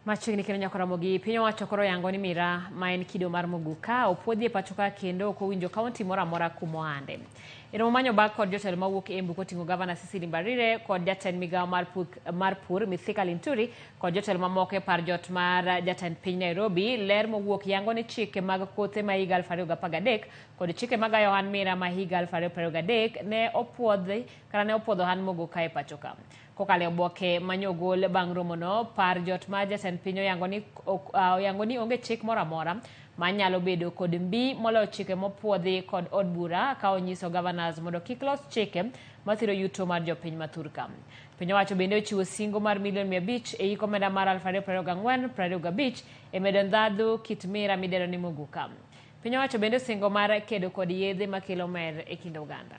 Machiegni kendo nyaka Ramogi, piny owacho koro yango ni miraa ma en kido mar muguka opuodhi e pacho ka kendo ok owinjo kaunti moro amora kuma oande. E romo manyo bag kod jotelo mawuok Embu koting'o gavana Cecily Mbarire kod jatend migawo mar, mar pur Mithika Linturi kod jotelo mamoko e par jot mar jatend piny Nairobi, ler mowuok yango ni chike mag kothe ma higa 2013 kod chike magayo ohand miraa ma higa 2023 ne opuodhi kata ne opuodho ohand muguka e pacho ka. Kokalo e oboke manyogol bang' romono, par jot mar jatend piny oyango ni, oyango ni onge chik moro amora manyalo bedo kod mbi moloyo chike mopuodhi kod od bura ka onyiso governors mondo kik los chike mathiro yuto mar jopiny ma thurka. Piny owacho bende ochiwo singo mar milion 500 e hik omenda mar 2024-2025 e medo ndhadhu kit mira midendo ni muguka. Piny owacho bende osingo mar kedo kod yedhe makelo mer e kind oganda.